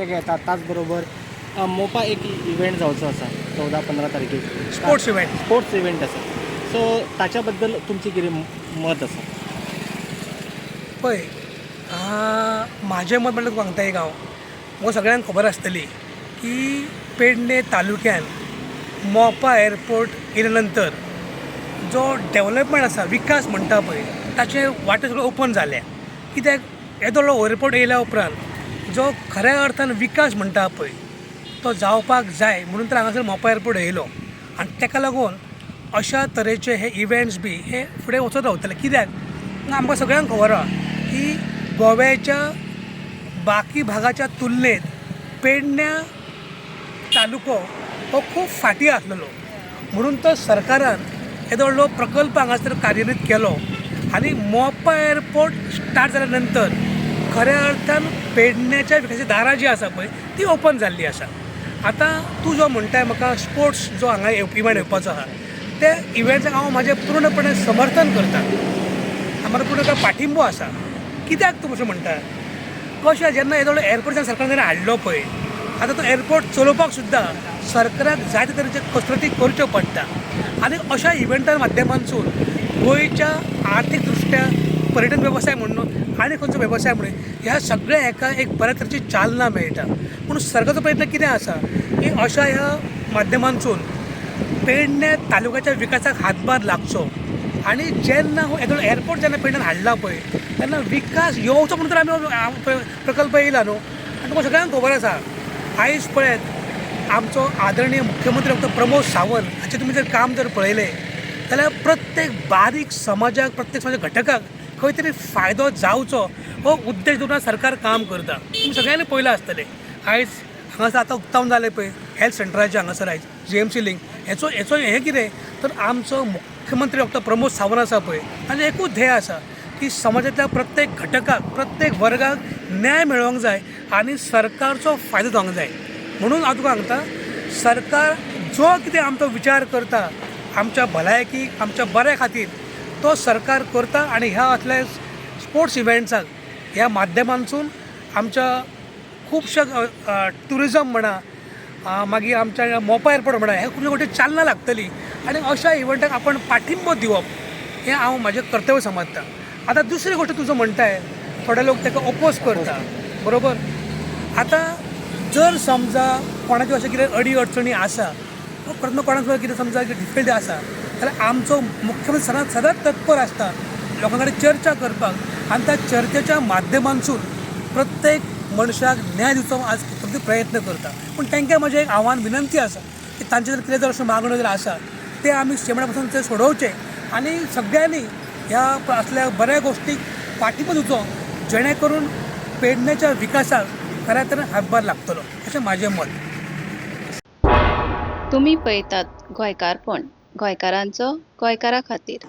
घेतात. त्याचबरोबर मोपा एक इव्हेंट जावचो आसा 14-15 तारखेक. Sports event. स्पोर्ट्स इव्हेंट आसा, सो ताच्या बद्दल तुमचें कितें मत आसा? पळय, म्हाजें मत म्हणल्यार तुका सांगता एक हांव, म्हाका सगळ्यांक खबर आसतली की पेडणे तालुक्यान मोपा एअरपोर्ट येयल्या नंतर जो डेवलपमेंट आसा, विकास म्हणटा पळय, ताचे वाटे सगळे ओपन जाल्या. कित्याक येदो व्हडलो एअरपोर्ट येयल्या उपरांत जो खऱ्या अर्थान विकास म्हणटा पळय तो जावपाक जाय, म्हणून तर हांगासर मोपा एअरपोर्ट येयलो. आनी ताका लागून अशा तरेचे हे इव्हेंट्स बी हे फुडें वचत रावतले. कित्याक आमकां सगळ्यांक खबर आहा की गोव्याच्या बाकी भागाच्या तुलनेत पेडण्या तालुको हो खूब फाटीं आसलेलो, म्हणून तो सरकारान येदो व्हडलो प्रकल्प हांगासर कार्यरीत केलो. आनी मोपा एअरपोर्ट स्टार्ट जाल्या नंतर खऱ्या अर्थान पेडण्याच्या विकासाची दारां जीं आसा पळय ती ओपन जाल्ली आसा. आतां तूं जो म्हणटाय म्हाका स्पोर्ट्स जो हांगा इव्हेंट येवपाचो आहा, त्या इव्हेंटाक हांव म्हाजें पूर्णपणे समर्थन करता, आमकां पूर्ण पाठिंबो आसा. कित्याक तूं अशें म्हणटा? कशें जेन्ना येदो व्हडलो एअरपोर्ट जेन्ना सरकारान जेन्ना हाडलो पळय, आतां तो एअरपोर्ट चलोवपाक सुद्दां सरकाराक जायते तरेचे कसरती करच्यो पडटा. आनी अशा इव्हेंटा माध्यमांतसून गोंयच्या आर्थीक दृश्ट्या पर्यटन वेवसाय म्हणून आनी खंयचो वेवसाय म्हणून ह्या सगळ्या हेका एक बऱ्या तरेची चालना मेळटा. पूण सरकाराचो प्रयत्न कितें आसा की अशा ह्या माध्यमांतसून पेडणे तालुक्याच्या विकासाक हातभार लागचो. आनी जेन्ना हो येदो एअरपोर्ट जेन्ना पेडण्यान हाडला पळय तेन्ना विकास येवचो म्हणून तर आमी प्रकल्प येयला न्हू. आनी तुमकां सगळ्यांक खबर आसा, आयज पळयात आमचो आदरणीय मुख्यमंत्री डॉक्टर प्रमोद सावंत हाचें तुमी जर काम जर पळयलें जाल्यार प्रत्येक बारीक समाजाक, प्रत्येक समाजा घटकाक खंय तरी फायदो जावचो हो उद्देश दवरून सरकार काम करता. तुमी सगळ्यांनी पळयलां आसतलें, आयज हांगासर आतां उक्तावण जालें पळय हेल्थ सेंटराचें, हांगासर आयज जीएमसी लिंक हेचो हेचो हें कितें तर आमचो मुख्यमंत्री डॉक्टर प्रमोद सावंत आसा पळय ताचें एकूच ध्येय आसा की समाजांतल्या प्रत्येक घटकाक, प्रत्येक वर्गाक न्याय मेळोंक जाय आनी सरकारचो फायदो जावंक जाय. म्हणून हांव तुका सांगता, सरकार जो कितें आमचो विचार करता आमच्या भलायकी, आमच्या बऱ्या खातीर तो सरकार करता. आनी ह्या असल्या स्पोर्ट्स इव्हेंट्साक ह्या माध्यमांतसून आमच्या खुबश्या ट्युरिजम म्हणा, मागीर आमच्या मोपा एअरपोर्ट म्हणा, ह्या खुबश्या गोश्टी चालना लागतली. आनी अशा इव्हेंटाक आपण पाठिंबो दिवप हें हांव म्हाजें कर्तव्य समजता. आतां दुसरी गोश्ट तुजो म्हणटाय थोडे लोक ताका ओपोज करता, बरोबर. आतां जर समजा कोणाच्यो अशें कितें अडी अडचणी आसा, कोणाक कितें समजा डिफिकल्टी आसा जाल्यार आमचो मुख्यमंत्री सदांच सदांच तत्पर आसता लोकां कडेन चर्चा करपाक. आनी त्या चर्चेच्या माध्यमांतसून प्रत्येक मनशाक न्याय दिवचो आज प्रयत्न करता. पूण तांकां म्हजें एक आव्हान, विनंती आसा की तांचे जर कितें जर अश्यो मागण्यो जर आसा ते आमी शेमडा पासून ते सोडोवचे आनी सगळ्यांनी ह्या असल्या बऱ्या गोश्टीक पाठिंबो दिवचो, जेणे करून पेडण्याच्या विकासाक खऱ्या तर हातभार लागतलो अशें म्हाजें मत. तुमी पळयतात गोंयकारपण, गोंयकारांचो गोंयकारा खातीर.